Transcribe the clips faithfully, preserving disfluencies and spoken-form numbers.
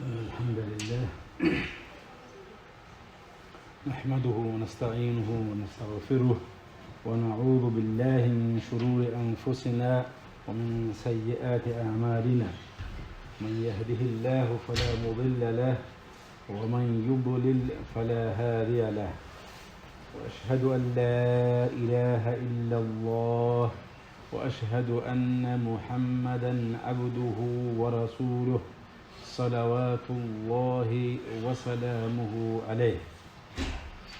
الحمد لله. نحمده ونستعينه ونستغفره، ونعوذ بالله من شرور أنفسنا ومن سيئات أعمالنا. من يهده الله فلا مضل له، ومن يضلل فلا هادي له. وأشهد أن لا إله إلا الله، وأشهد أن محمدا عبده ورسوله، صلوات الله وسلامه عليه.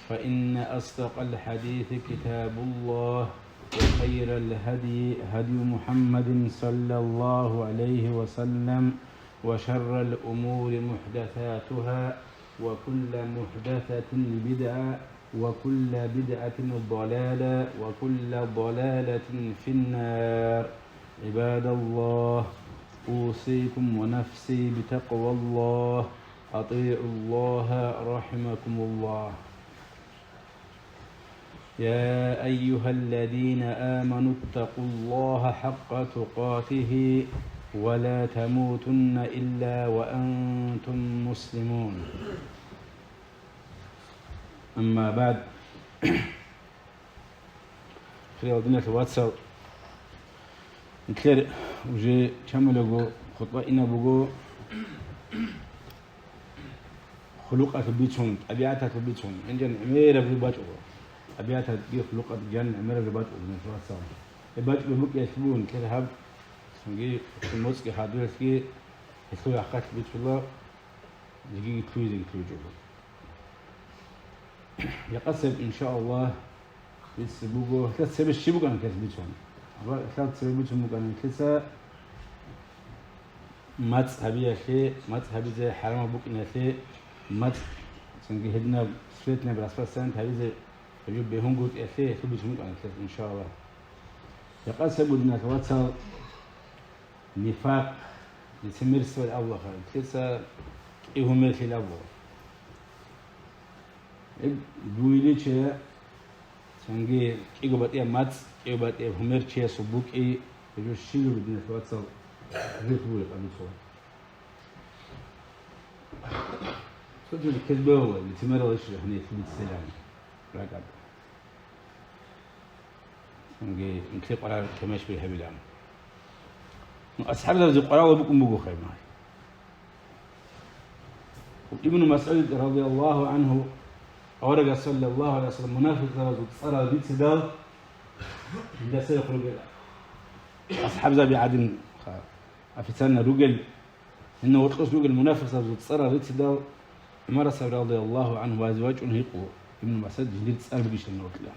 فإن أصدق الحديث كتاب الله، وخير الهدي هدي محمد صلى الله عليه وسلم، وشر الأمور محدثاتها، وكل محدثة بدعة، وكل بدعة ضلالة، وكل ضلالة في النار. عباد الله، أوصيكم ونفسي بتقوى الله. أطيعوا الله رحمكم الله. يا أيها الذين آمنوا اتقوا الله حق تقاته ولا تموتن إلا وأنتم مسلمون. أما بعد. Хириял диналъул вацал, нилъер уже чамулаго хутӀба инаб буго хулукъалъул бицун, тӀабигӀаталъул бицун, гьанже гӀемераб жо бачӀого. ТӀабигӀаталги хулукъалги гьанже гӀемераб жо бачӀого, диналъул вацал. Гьеб бачӀого букӀиялъ буго нилъер гьаб, цинги моцӀги хадуялъги гьелъул рахъалъ бицула, жеги лъугьизе лъугьичӀого. Якъасеб, иншааллагь, бицине буго, гьелъа цебе щиб букӀана гьелъ бицун. Амма гьелъа цебе бицун букӀана гьелъица мацӀ гьабиялъе, мацӀ гьабизе хӀарамаб букӀиналъе, мацӀ, цинги гьединаб сплетни, распространять гьабизе гьеб жо бегьунгутӀиялъе гьелъул бицун букӀана гьелъ, иншааллагь. Якъасеб буго, диналъул вацал, нифакъ, лицемерство абула, гьелъица кӀи гьумерлъила абула. Гьеб дуиличи, цинги кӀиго батӀияб мацӀ, кӀиго батӀияб гьумер чиясул букӀи, гьеб жо щиб жо, диналъул вацал, гьеб буго гьабицо. Цо-цо ккезе бегьула, лицемерал иш гьаниб бицине ракӀалда. Цинги нилъер къваригӀел темаялъ бигьабилан. Ну, асхӀабзабазе къваригӀел букӀун буго гьеб. Ибну МасгӀуд радияллагьу гӀангьу, аварагас саллаллагьу гӀалайгьи ва саллам мунафикъзабазул цӀарал рицидал, гьелдаса рехун ругел асхӀабзаби гӀадин, ха, официально ругел, гьенив гьоркьоса ругел мунафикъзабазул цӀарал рицидал, ГӀумарас радияллагьу гӀангьу вазе вачӀун гьикъула, Ибну МасгӀуд, жиндир цӀар бугищ гьаниб гьоркьоб?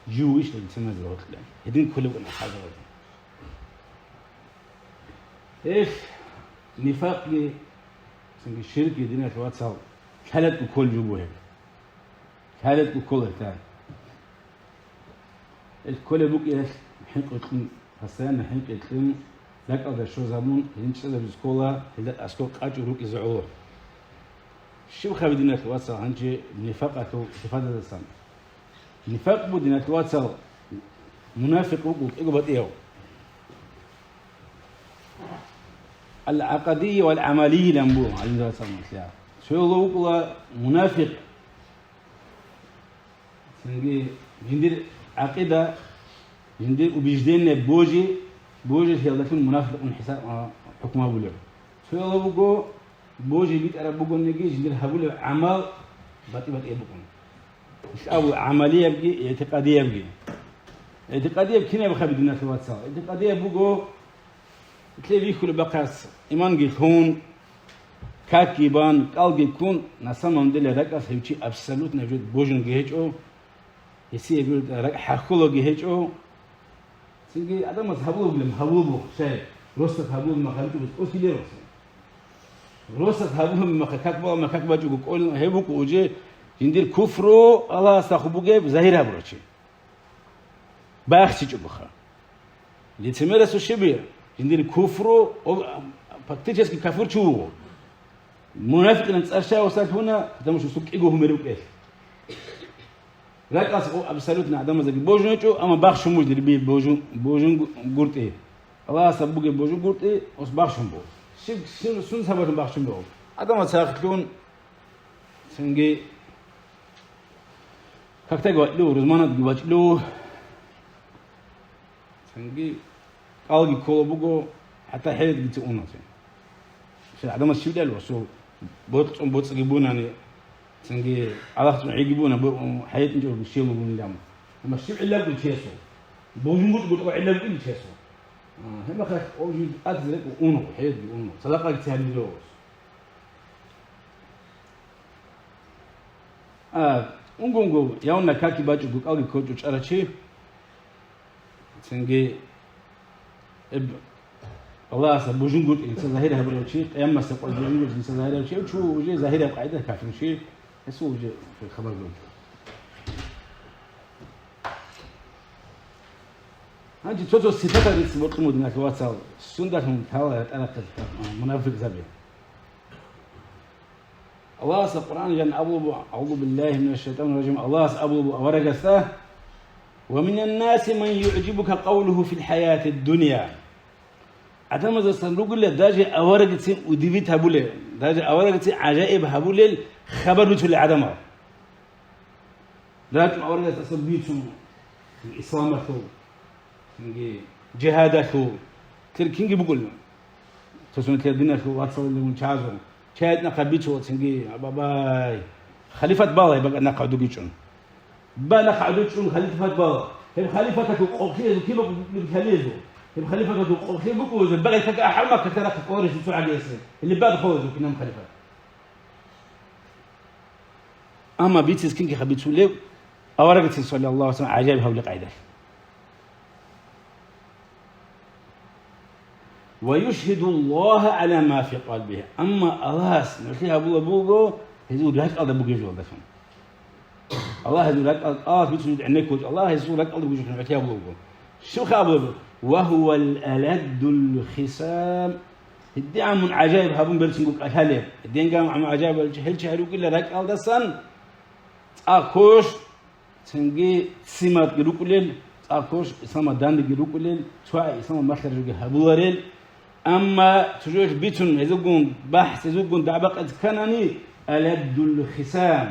Жив вугищ гьаниб лицемерзабазул гьоркьоб? Гьедин кколеб букӀана асхӀабзабазе. Гьелъ нифакъги, цинги ширкги, диналъул вацал, лъалеб кколеб жо буго гьеб. Лъалеб кколеб гьелъ. Гьелъ кколеб букӀиналъ хӀинкъи кьун, постоянно хӀинкъи кьун, ракӀалда щвезабун, гьедин чӀезабизе ккола, гьелда аскӀоб къачӀун рукӀине гӀоло. Щиб гьаб, диналъул вацал, гьанже нифакъалъул сипатаздасан? Нифакъ буго, диналъул вацал, мунафикъ вукӀун кӀиго батӀияв. Ал-гӀакъадийя вал-гӀамалийилан буго гьалин вацал нилъер. Цояв вукӀула мунафикъ, цинги жиндир гӀакъида, жиндир убеждение божи, божилъиялдалъун мунафикъун хӀисаб, а, хӀукму гьабулев. Цояв вуго, божи битӀараб бугониги, жиндир гьабулеб гӀамал батӀи-батӀияб букӀун. Иш абу гӀамалиябги, игӀтикъадиябги. ИгӀтикъадияб кинаб гьаб, диналъул вацал? ИгӀтикъадияб буго, нилъее вихьулеб бахъас иманги лъун, какги бан, кӀалги ккун, на самом деле ракӀалъ гьев чи абсолютно гьев божунги гьечӀо, гьесие гьеб ракӀ хӀахьолаги гьечӀо. Цинги адамас гьабулеб бугилан гьабулеб буго, щай, росдат гьабулеб мехалъ гьечӀо, бес кӀосилел росдат. Росдат гьабулеб мехалъ как балеб мехалъ как бачӀого кӀолин, гьеб букӀо уже жиндир куфру, Аллагьасдехун бугеб загьир гьабурав чи. БахчичӀогоха. Лицемерасул щиб? Жиндир куфру, о, фактически кафур чи вуго. Мунафикъилан цӀар щай гьесда лъугьуна, потому что гьесул кӀиго гьумер букӀиналъ. РакӀалъ абсолютно гӀадамаздаги божун гьечӀо, амма бахщун буго жиндир би божун, божунгутӀи. Аллагьасда бугеб божунгутӀи гьес бахщун буго. Щиб, щиб, сун сабаблъун бахчун буго? ГӀадамал цахилъун, цинги какдаги вачӀлу, рузманадги вачӀлу, цинги кӀалги ккола буго, хӀатта хӀедги ци уна цин. Щай гӀадамал щиб дел ва су боцӀцӀун боцӀги бунани, цинги алахцӀун гӀиги буна, бу-, хӀединчӀо щелу бунилан. Амма щиб гӀиллагу чесо? БожунгутӀ гутӀа гӀиллагу чесо. А, гьебмехалъ, о, жив атизе рекӀун унгъу, хӀедги унгъу, садакъаги цӀализе гьавус. А, унго-унго, явна каки бачӀого кӀалги кочӀо чӀарачи, цинги, эб, Аллагьасда бужунгутӀи инса загьир гьабурав чи, къиямасда къваз бужунгутӀи инса загьирав чи, чу уже загьираб къайда кафирщи, гьесул уже хабар гьечӀо. Гьанже цо-цо сипатал рицин бокьун буго, диналъул вацал, сундалъун лъала гьатӀарахъе мунафикъзаби. Аллагьас Къуръан жан абулеб буго, «АгӀузу биллагьи минаш шайтанир ражим», Аллагьас абулеб буго аварагасда: «Ва минан наси ман югӀжибука къавлугьу фил хӀаятид дунья». ГӀадамаздасан ругила даже аварагицин удивить гьабулел, даже аварагицин гӀажаиб гьабулел хабар бицулел гӀадамал. РачӀун аварагас асаб бицун, исламалъул, цинги жигьадалъул, кир кинги бугулин. Цо сунат диналъул вацаллъун чагӀазул. Чагьи нахъа бицула цинги, абабай. Халифат бала гьеб нахъа гӀодуги чӀун. Ба нахъа гӀодуги чӀун халифат бала. Гьеб халифаталъул къокълъиязул киб букӀун халиязул? Гьеб халифаталъул къокълъи букӀузел багъи как ахӀамак как тарахъ къориш цо гӀагиялъе. Гьеле бад холезул кинаб халифат. Амма бицес кинги хабицулев, аварагацин, саллаллагьу гӀалайгьи ва саллам, гӀажаиб гьавли къайдалъ. «Ва юшгьидуллагьа гӀала ма фи къалбигьи». Амма Аллагьас нугӀлъи гьабула буго гьезул ракӀалда бугеб жоялдалъун. Аллагь гьезул ракӀал-, Аллагьас бицунеб гӀенеккулев, Аллагь гьезул ракӀалда бугеб жоялдалъун нугӀлъи гьабула буго. Щибха абулеб? «Ва гьувал аладдул хисам». ГьедигӀан мун гӀажаиб гьабун берцинго кӀалъалеб. ГьедигӀан мун гӀажаиб гьел чи гьарукӀила ракӀалдасан цӀакъ ккош, цинги ццимадги рукӀулел, цӀакъ ккош исламалда дандеги рукӀулел, цо гӀай исламалъ малъараб жоги гьабуларел. Амма цо жоялъ бицун гьезулгун бахӀс, гьезулгун дагӀба къезе кканани, аладдул хисам.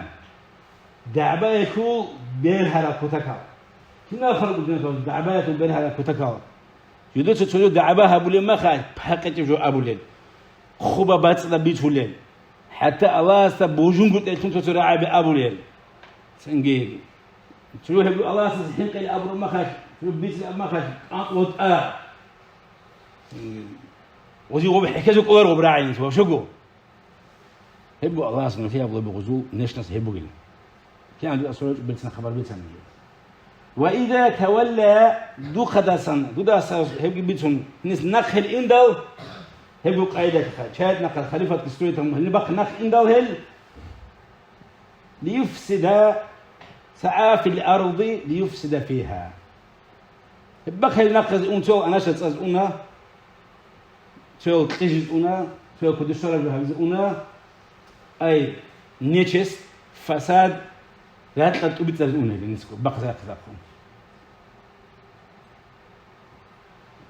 ДагӀбаялъул бергьараб кутакал. Кинал харакъ дагӀбаялъул бергьараб кутакал? Жидеца цо жо дагӀба гьабулеб маха, пакъичӀеб жо абулел, хъуба бацӀцӀадаб бицулел, хӀатта Аллагьасда божунгутӀеллъун цо-цо рагӀаби абулел. Цинги цо жо гьеб Аллагьасда хӀинкъи абураб маха, цо жо бицин аб маха, кӀанкъ ватӀа. Цинги гъози гъоб хӀехьезе кӀолар гъоб рагӀинас ва щуго. Гьеб буго Аллагьас нугӀлъи гьабулеб бугъузул нешнас гьеб бугел. КигӀан дуда асулачӀо берцин хабар бицани. «Ва иза тавалла», духъадасан, дудаса гьебги бицун, гьес нахъ гьел индал, гьеб буго къайдалъха, чагӀи нахъа халифатги строить гьабун, гьел бахъ нахъ индал гьел, «лиюфсида», сагӀа фил арди, «лиюфсида фигьа». Гьеб бахъ гьел нахъазе ун, цоял анаша цӀазе уна, цоял кьижизе уна, цоял кодошараб жо гьабизе уна, ай, нечесть, фасад, ракьа тӀубицӀазе уна гьел несго, бахъ захъ-захъун.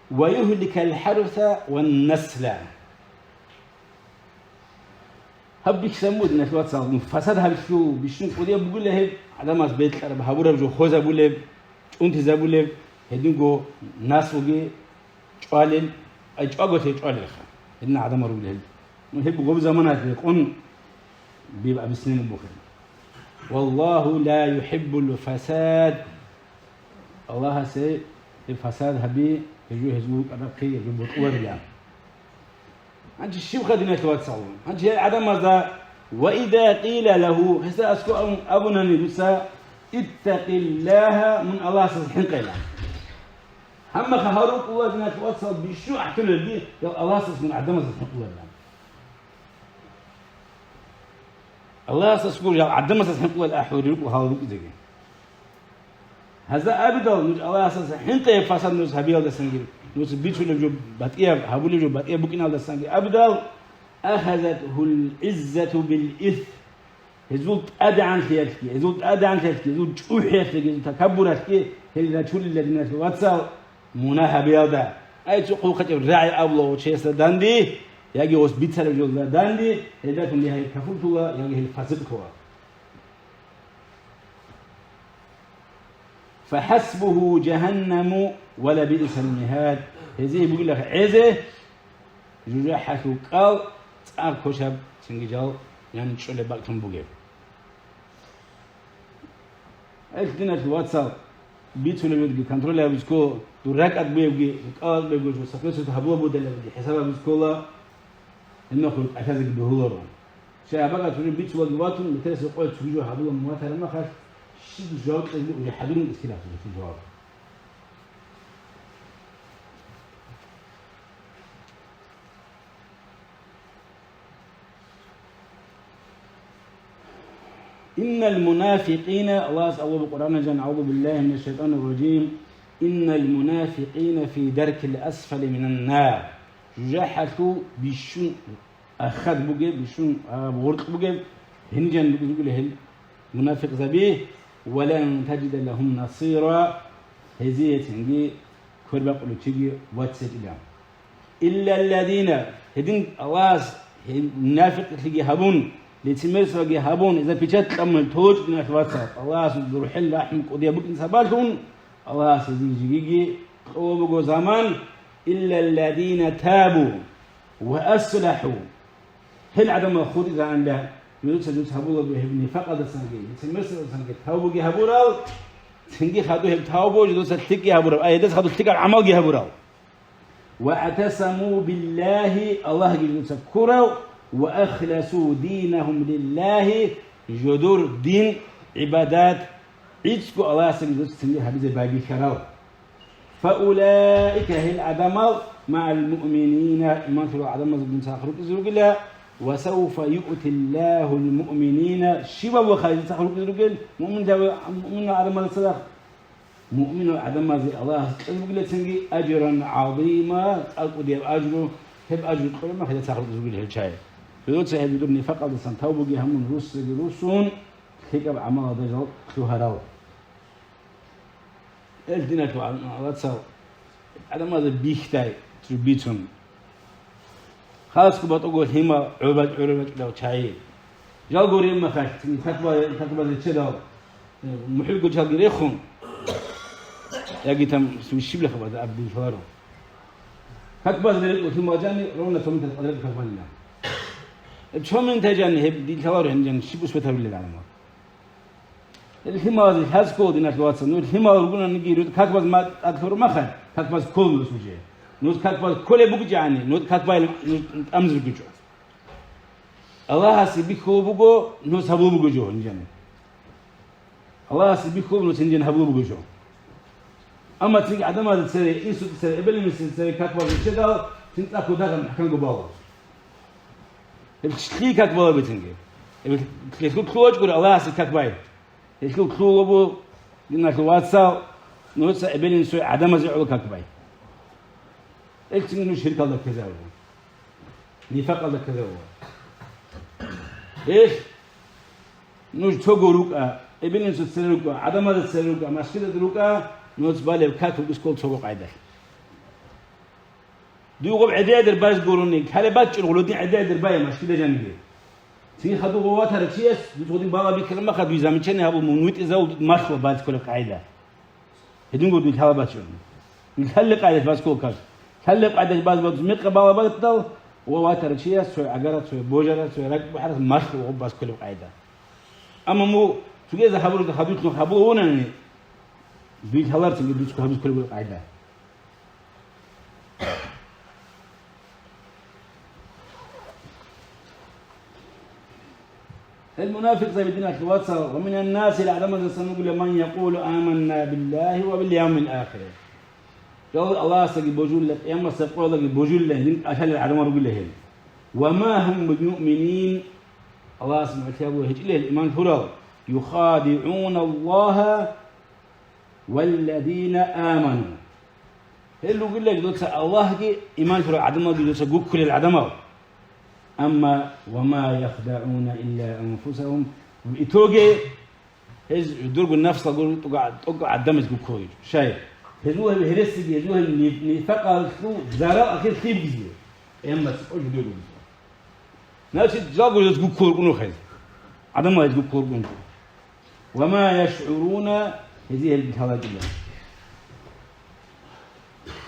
«Ва югьликал хӀарса ван насла». Гьаб бихьизабун буго, диналъул вацал, фасад гьабилъул бищун кӀудияб бугила гьеб, гӀадамаз бекьараб, гьабураб жо хвезабулеб, чӀунтизабулеб, гьединго наслуги чӀвалел, ай чӀваголъи чӀвалелха, гьедин гӀадамал ругел гьеб. Ну, гьеб гъоб заманалъ рекъон биб абиснилан бухел. Валлагьу ла юхӀиббул фасад. Аллагьасе гьеб фасад гьаби, гьеб жо гьезул рукӀарабхъи, гьеб жо бокьуларила. Гьанже щибха, диналъул вацал? Гьанже гьел гӀадамазда, «ва иза къила лагьу», гьесда аскӀов абун абунани дуца, «Иттакъиллагьа», мун Аллагьасдаса хӀинкъила. Гьаммаха гьал рукӀула, диналъул вацал, бищун ахӀтулелги, гьел Аллагьасдаса мун гӀадамаздаса хӀинкъуларилан. Аллагьасдаса гуро гьал гӀадамаздаса хӀинкъулел ахӀулел рукӀула гьал рукӀизеги. Гьазда абидал, нуж Аллагьасдаса хӀинкъи гьеб фасад нуж гьабиялдасанги, нуж бицунеб жо батӀияб, гьабулеб жо батӀияб букӀиналдасанги абидал, «ахазатгьул гӀиззату бил исм». Гьезул тӀадегӀанлъиялъги, гьезул тӀадегӀанлъиялъги, гьезул чӀухӀиялъги, гьезул такаббуралъги гьел рачулила, диналъул вацал, мунагь гьабиялда. Ай, цо хъулухъ гьечӀеб рагӀи абула гъов чиясда данде, Яги гъос бицараб жолда данде, гьелдалъун гьай кафурлъула, яги гьел фасикълъула. «فحسبه جهنم ولبئس المهاد». Гьезие бугилаха гӀезе, жужахӀалъул кӀал, цӀар кошаб цинги жал, яни чӀолеб бакӀлъун бугеб. Гьелъ, диналъул вацал, бицунеб бугебги, контроль гьабизе ккола, дур ракӀад бугебги, кӀалал бугебги, жо сахлъесут гьабула будалебги, хӀисаб гьабизе ккола, гьебмехалъ кӀалъазеги бегьуларо. Щай абагат жо бицулаги ватун, метерасеб къоялъ цоги жо гьабула мун ватараб мехалъ, щиб жаваб кьезе уже хӀадурун кӀиго килограмм жаваб. «إن المنافقين», Аллагьас абулеб Къуръаналда жаниб, أعوذ بالله من الشيطان الرجيم, «إن المنافقين في الدرك الأسفل من النار». ЖужахӀалъул бищун ахад бугеб, бищун, а, гъоркь бугеб, гьениб жаниб бугеб гьел мунапикъзаби, «ولن تجد لهم نصيرا», гьезие цинги квербакъулев чиги вацинчӀила. «إلا الذين», гьедин Аллагьас гьел мунапикълъиги гьабун, лицемерствоги гьабун, гьезда печать кьамун толочӀ, диналъул вацал, Аллагьас дурхӀел рахӀму кӀудияб букӀин сабаблъун, Аллагьас гьезие жигиги кьолеб буго заман, «إلا الذين تابوا وأصلحوا». Гьел гӀадамал хутӀизегӀан, жидеца жинца гьабулеб гьеб нифакъалдасанги, лицемерствоялдасанги тавбуги гьабурал, цинги хадуб гьеб тавбу жидеца лъикӀги гьабурал, ай, гьедаса хадуб лъикӀаб гӀамалги гьабурал. «واعتصموا بالله», Аллагьги жидеца ккурав, «وأخلصوا دينهم لله», жодор дин, гӀибадат, гӀицӀго Аллагьасдаги жидеца цинги гьабизе байбихьарал. «فأولئك», гьел гӀадамал, «مع المؤمنين», иман лъурал гӀадамазда цадахъ рукӀизе ругила, «وسوف يؤت الله المؤمنين», щибаб ва хайза цадахъ рукӀизе ругел, муъминзаб-, муъминал гӀадамазда цадахъ, муъминал гӀадамазе Аллагьас кьезе бугила цинги, «أجرا عظيما», цӀакъ кӀудияб ажру, гьеб ажру кьолеб мехалъ цадахъ рукӀизе ругел гьел чагӀи. Гьединго гьеб дур нифакъалдасан тавбуги гьабун, руссаги руссун, лъикӀаб гӀамалалда жал лъугьарал. Гьел, диналъул вацал, гӀадамазда бихьдай бицун. Халасго батӀаго лъимал гӀораб-, гӀораб бачӀунев чагӀи. Жал гуреб мехалъ, как базе, как базе чедал, э, мухӀилго жалги рехун, яги там щиб-, щиб лъахъ базе аб дилъаларо. Как базе рекӀун лъимал жанни, ровно цо минуталъ къадрат как базе. Э, цо минуталъ жанни гьеб дилъаларо гьанжан щиб успеть гьабилел гӀадамал. Лъималазе лъазе ккола, диналъул вацал, нуж лъимал ругонаниги, нуж как базе ма-, тӀад лъур махал, как базе ккола нуж уже. Нуж как базе кколеб бугичӀани, нуж как базе нуж тӀамизе ругичӀо. Аллагьасе бихьулеб буго, нуж гьабулеб буго жо гьанжани. Аллагьасе бихьулеб нуж гьанжани гьабулеб буго жо. Амма цинги гӀадамазда цере, инсуда цере, эбел-инсуда цере как базе чедал, цин цӀакъго дагьаб махӀкамго бала. Гьеб лъие как бала бицинги. Гьеб лъие лъугьа-, лъугьа вачӀугури Аллагьасе как бай. Гьелъул лъугьа бу, диналъул вацал, нужеца эбел-инсуе гӀадамазе гӀоло как бай. Гьелцин нуж ширкалда ккезарун. Нифакъалда ккезарун. Гьелъ нуж цого рукӀа, эбел-инсуца цере рукӀа, гӀадамазда цере рукӀа, масжидалда рукӀа, нуж балеб как рукӀине ккола цого къайдалъ. Дуе гъоб гӀедегӀедер баз гурони, лъалеб бачӀун гъулудин гӀедегӀедер бай машгида жаниги. Цин хадув гъов ватара чияс, дуца гъудин бала биккараб махал, дуе замечание гьабун, мун витӀизавул малъула баз кколеб къайда. Гьединго дуе лъалеб бачӀун. Дуе лъалеб къайдалъ баз ккола как. Лъалеб къайдалъ баз баз мекъа бала батал, гъов ватара чияс, цо гӀагарат, цо божарат, цо ракӀ бухӀарас малъула гъоб баз кколеб къайда. Амма мун цогиязда гьабураб хадув хадув гьабулавунани, дуе лъаларцинги дуца гьабиз кколеб къайда. Гьел мунафикъзаби, диналъул вацал, ومن الناس, гӀадамаздасан вугила, من يقول آمنا بالله وباليوم الآخر. Жал Аллагьасдаги божулла, Къиямасеб къоялдаги божулла, гьедин кӀалъалел гӀадамал ругила гьел. وما هم بمؤمنين, Аллагьас мугӀлъи гьабула гьечӀила гьел иман лъурал. يخادعون الله والذين آمنوا. Гьел ругила жидеца Аллагьги, иман лъурал гӀадамалги жидеца гуккулел гӀадамал. Амма وما يخدعون إلا أنفسهم. В итоге гьез дурго нафсалгун тӀокӀ-, тӀокӀ гӀадамаз гуккулел. Щай? Гьезул гьеб гьересиги, гьезул гьеб ни-, нифакъалъул зарал ахир лъибгизе. Эмма цӀикӀкӀун жидер руго. Значит, жалго гьез гуккуларкӀун рухел. ГӀадамал гьез гуккуларкӀун. Ва ма яшгӀуруна, гьезие гьел лъалагила.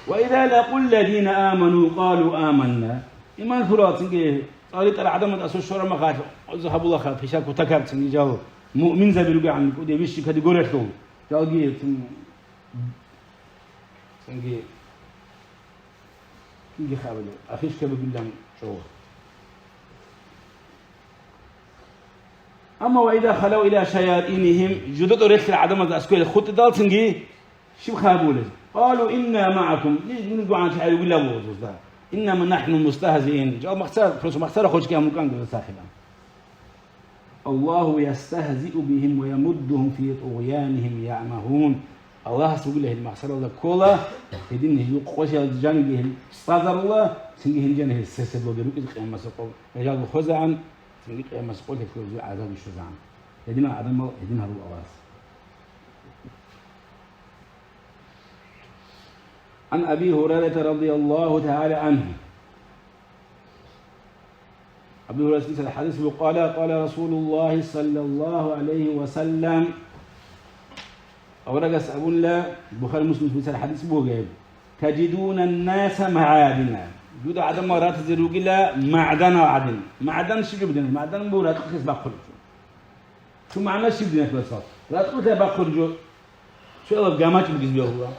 Ва иза лакъул ладина аману къалу аманна. Иман лъурал цинги, цӀалитӀар гӀадамал асул щвараб махалъ, гьезул гьабулаха, пиша кутакаб цинги жал муъминзаби ругегӀан кӀудияв вищикаде горелъул, жалги цин-, цинги, цинги хабали, ахишкаби гуллан чӀо. Амма ва иза халав иля шаятӀинихим, жуда тӀорелъил гӀадамазда аскӀове хутӀидал цинги, щиб хабулел? Къалу инна маъакум, ниж мун гугӀан чагӀи вугилан вугьузда. Иннама нахӀну мустагьзиин. Жал махцара, просто махцара хочги гьамукӀан гуро сахибан. Аллагьу ястагьзиу бигьим ва ямуддугьум фи тугъянихим ямагьун. Аллагьас вугила гьел махсаралда ккола, гьедин гьезул къосиялда жаниги гьел цӀазарула, цинги гьел жан гьел сесеблъуги рукӀизе къиямасеб къо гьел жалго хвезегӀан, цинги къиямасеб къо гьел гьезул гӀазаб щвезегӀан. Гьединал гӀадамал гьедин гьарул Аллагьас. عن أبي هريرة رضي الله تعالى عنه. Абу Гьурайрас хӀадис буго, قال قال رسول الله صلى الله عليه وسلم. Аварагас абуна, Бухари, Муслим бицараб хӀадис буго гьеб: تجدون الناس معادن. Жуда гӀадамал ратизе ругила магӀданал гӀадин. МагӀдан щиб жо бугеб? МагӀдан буго ракьулъ бахъулеб жо. Цо магӀна щиб динахъ бацал? Ракьулъ бахъулеб жо. Цоялаб гамачӀ бугизе бегьула.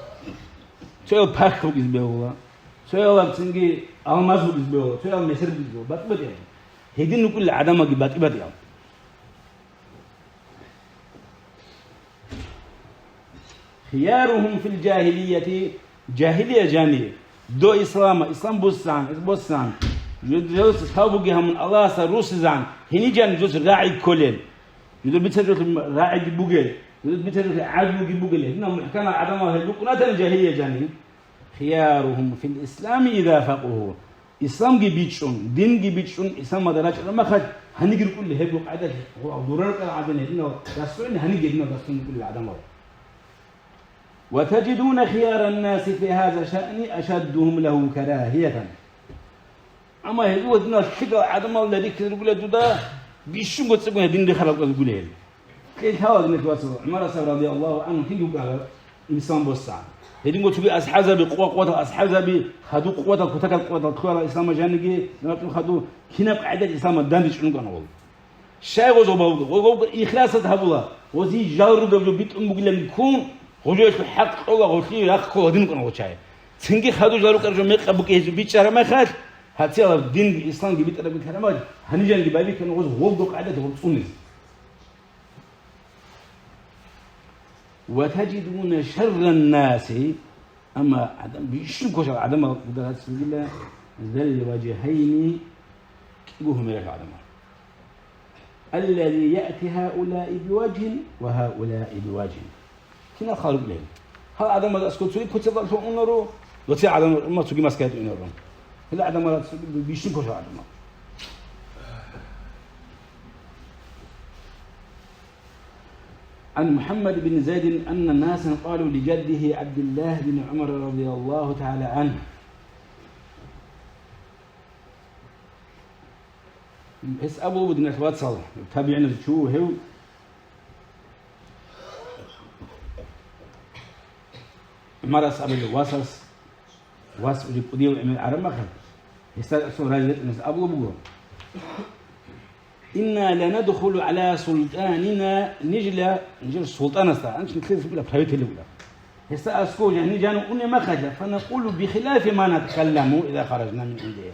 Цоял пахь бугизе бегьула. Цоялаб цинги алмаз бугизе бегьула. Цоял месер бугизе бегьула. БатӀи-батӀиял. Гьедин рукӀула гӀадамалги батӀи-батӀиял. خيارهم في الجاهلية, жагьилия жани, до ислама, ислам буссагӀан, боссагӀан, жо-, жо-, сав буги гьамун Аллагьасда руссизегӀан, гьениб жани жо-, рагӀи кколел. Жидер бицаралъе рагӀиги бугел, жидер бицаралъе гӀадлуги бугел, гьединал мухӀканал гӀадамал гьел рукӀунатани жагьилия жани. خيارهم في الإسلام إذا فقهوا. Исламги бичӀчӀун, динги бичӀчӀун, исламалда рачӀараб махалъ, гьаниги рукӀула гьеб къагӀидалъ гъо-, дураркъал гӀадин гьединал дастуни, гьаниги гьединал дастун рукӀула гӀадамал. وتجدون خيار الناس في هذا الشأن أشدهم له كراهية. Амма гьезул гьединал лъикӀал гӀадамалда рихьизе ругила дуда, бищунго цӀикӀкӀун гьедин рихарал кӀвазгули гьел. Кьел лъала гьединал вацал ГӀумар асхӀаб радияллагьу гӀангьу кинги вукӀарав инсан боссагӀан. Гьединго цоги асхӀабзаби, къуват-къуватал асхӀабзаби, хадуб къуватал, кутакаб къуватал ккола исламалъ жаниги, нугӀатун хадуб кинаб къагӀидалъ исламалда дандечӀун рукӀана гъол. Щай гъозул бавгъа? Гъо-, гъо-, ихласат гьабула. Гъози жал ругеб жо битӀун бугилан ккун, гъожоялъул хӀакъ кьола, гъолъие рахъ ккола гьадин рукӀана гъочагӀи. Цинги хадур жал рукӀараб жо мекъаб букӀине гьезул бичӀчӀараб мехалъ, гьацияла динги исламги битӀараб битӀараб мехалъ, гьанижанги байбихьана гъоз гъолго къагӀидалъ гъур цӀунизе. وتجدون شر الناس, амма гӀадан-, бищун квешал гӀадамал бугила, ذا الوجهين, кӀиго гьумерал гӀадамал. الذي يأتي هؤلاء بوجه وهؤلاء بوجه. Кинал халкъ гьел? Гьал гӀадамал аскӀов цоги куцалда лъугӀунаро, доци гӀадамал уммат цоги маскаят унаро. Гьел гӀадамал цоги бищун квешал гӀадамал. عن محمد بن زيد أن ناسا قالوا لجده عبد الله بن عمر رضي الله تعالى عنه. Гьес абулеб буго, диналъ вацал, табигӀиназул чи вуго гьев, ГӀумарас абулеб васас, вас уже кӀудияв гӀемер араб мехалъ, гьесда цо рази ретӀунес абулеб буго: إنا لندخل على سلطاننا, нижила, нижер султӀанасда, анцӀ нилъер правитель вугила. Гьесда аскӀов жагьни-, жанив унеб мехалъ, فنقول بخلاف ما نتكلم إذا خرجنا من عنده.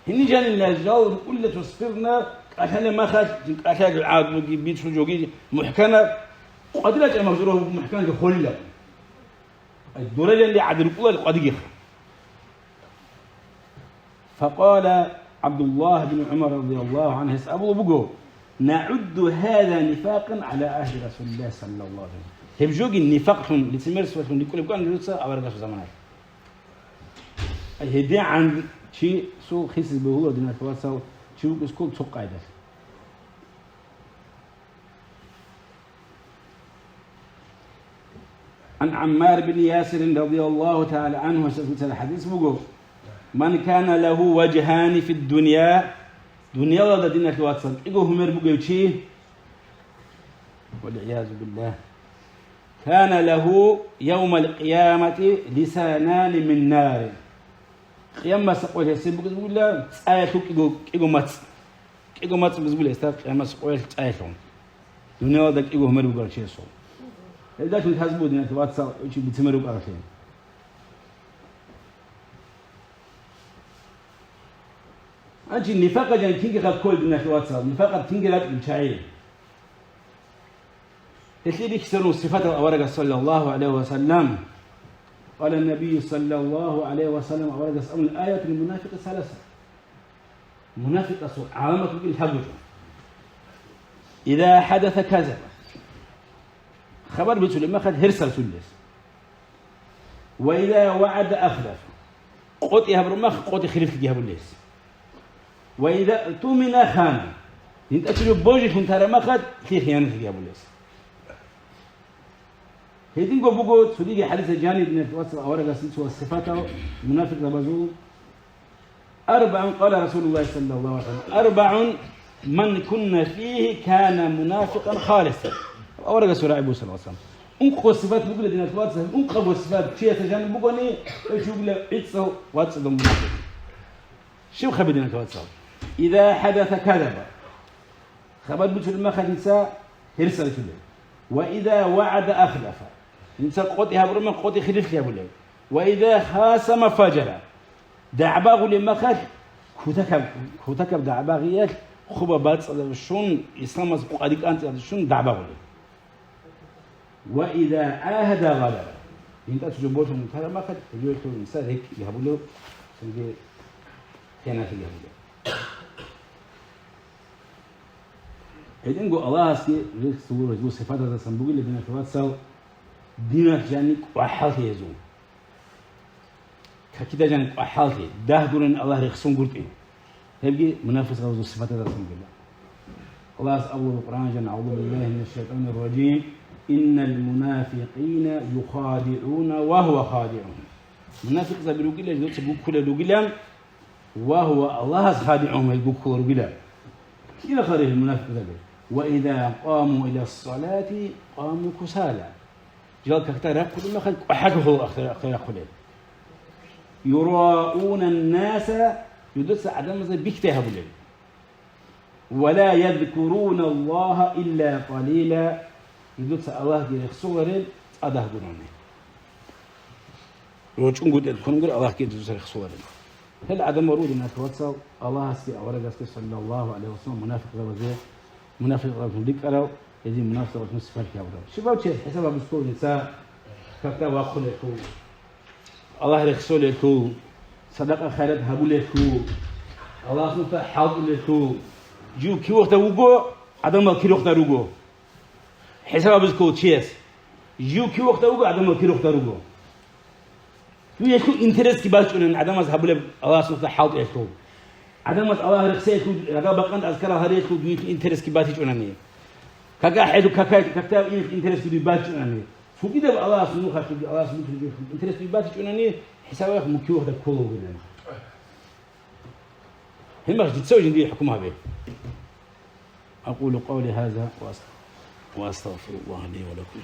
Гьениб жанила жал рукӀула цо спиртна кӀалъалеб мехалъ, кӀалъалел гӀадлуги, бицун жоги мухӀкана, къвадила чӀамал журо мухӀканги холила. Ай, дуралиялде гӀадин рукӀула къвадигиха. فقال عبد الله بن عمر رضي الله عنه, гьес абулеб буго: نعد هذا نفاقا على عهد رسول الله صلى الله عليه وسلم. Гьеб жоги нифакълъун, лицемерстволъун рикӀкӀунеб букӀана жуца аварагасул заманалъ. ГьедигӀан чиясул хисизе бегьула, диналъ вацал, чи вукӀине ккола цо къайдалъ. عن عمار بن ياسر رضي الله تعالى عنه, гьесул хӀадис буго: من كان له وجهان في الدنيا, дуниялалда, диналъул вацал, кӀиго гьумер бугев чи, والعياذ بالله, كان له يوم القيامة لسانان من نار. Къиямасеб къоялъ гьесие бугеб бугила цӀаялъул кӀиго, кӀиго мацӀ. КӀиго мацӀ бугеб бугила гьесда къиямасеб къоялъ цӀаялъул. Дуниялалда кӀиго гьумер бугев чиясул. Гьелдалъун лъазе буго, диналъул вацал, чи бицунеб рукӀаралъе. Гьанже нифакъалъ жан кинги хъван ккола, диналъул вацал, нифакъалъ кинги рачӀун чагӀи. Гьелъие рихьизарун сипатал аварагас, саллаллагьу гӀалайгьи ва саллам. قال النبي صلى الله عليه وسلم, аварагас абуна: آية المنافق ثلاثة. Мунафикъасул гӀаламат бугила лъабго. إذا حدث كذب. Хабар бицулеб мехалъ гьерсал лъугьулес. وإذا وعد أخلف. КъотӀи гьабураб мехалъ къотӀи хилифлъиги гьабулес. وإذا اؤتمن خان. ГьинтӀа цо божилъун тараб мехалъ лъие хиянатлъиги гьабулес. Гьединго буго цогиги хӀадисал жаниб, диналъул вацал, аварагасул цо сипатал мунафикъзабазул. أربع, قال رسول الله صلى الله عليه وسلم, أربع من كن فيه كان منافقا خالصا. Аварагасул рагӀи буго, саллаллагьу гӀалайгьи ва саллам. Ункъо сипат бугила, диналъул вацал, ункъабго сипат чиясда жаниб бугони, гьев чи вугила гӀицӀал вацӀцӀадав мунафикъ. Щиб хабар, диналъул вацал? إذا حدث كذب. Хабар бицулеб мехалъ гьерсал лъугьулел. وإذا وعد أخلف. Гьанже къотӀи гьабураб мехалъ къотӀи хилифлъи гьабулел. وإذا خاصم فجر. ДагӀба гьабулеб мехалъ кутакаб, кутакаб дагӀбагъиялъ, хъубаб бацӀцӀадаб щун, исламалъул къваригӀел кӀанцӀиялда щун дагӀба гьабулел. وإذا عاهد غدر. ГьинтӀа цо жо божилъун тараб мехалъ, гьеб жоялъул гьесда рекӀкӀиги гьабулев, цинги хиянатлъиги гьабулев. Гьединго Аллагьасги рехсолел гьезул сипатаздасан бугила, диналъул вацал, диналъ жаниб кӀвахӀаллъи гьезул. Какида жаниб кӀвахӀаллъи, дагь гурони Аллагь рехсолел гуртӀи. Гьебги мунафикъзабазул сипатаздасан бугила. Аллагьас абулеб Къуръаналда: أعوذ بالله من الشيطان الرجيم. إن المنافقين يخادعون الله وهو خادعهم. Мунафикъзаби ругила, жидеца гуккулел ругилан, وهو, Аллагьас хадигӀун гьел гуккулел ругилан. Кин гьарилел мунафикъзаби? وإذا قاموا إلى الصلاة قاموا كسالى. Жал какда рахъулеб мехалъ кӀвахӀаллъи гьабулел ахир рахъулел. يراءون الناس, жидеца гӀадамазда бихьдай гьабулел. ولا يذكرون الله إلا قليلا, жидеца Аллагьги рехсоларел цӀадагь гурони. РочӀунгутӀел ккун гуро Аллагьги жидеца рехсоларел. Гьел гӀадамал руго, диналъул вацал, Аллагьасги аварагасги, саллаллагьу гӀалайгьи ва саллам, мунафикъзабазе, мунафикъзабазул рикӀкӀарал, гьезие мунафикъзабазул сипат гьабурал. Щибаб чияс хӀисаб гьабизе ккола жинца какда вахъулелъул, Аллагь рехсолелъул, садакъа-хайрат гьабулелъул, Аллагьасул нухда хӀалтӀулелъул. Жив кивухда вуго, гӀадамал кирухда руго. ХӀисаб гьабизе ккола чияс. Жив кивухда вуго, гӀадамал кирухда руго. Дуе гьелъул интересги бачӀунани гӀадамаз гьабулеб Аллагьасул нухда хӀалтӀиялъул. ГӀадамаз Аллагь рехсеялъул, рагъал бакъан азкарал гьариялъул дуе гьелъул интересги батичӀунани. Кака хӀелу какай, какда интересги дуе бачӀунани. Цогидаб Аллагьасул нухалъулги, Аллагьасул нухалъулги интерес дуе батичӀунани, хӀисаб гьабеха, мун кивухда ккола вугилан. Гьебмехалъ дица жиндие хӀукму гьабе. أقول قولي هذا وأست-، وأستغفر الله لي ولكم.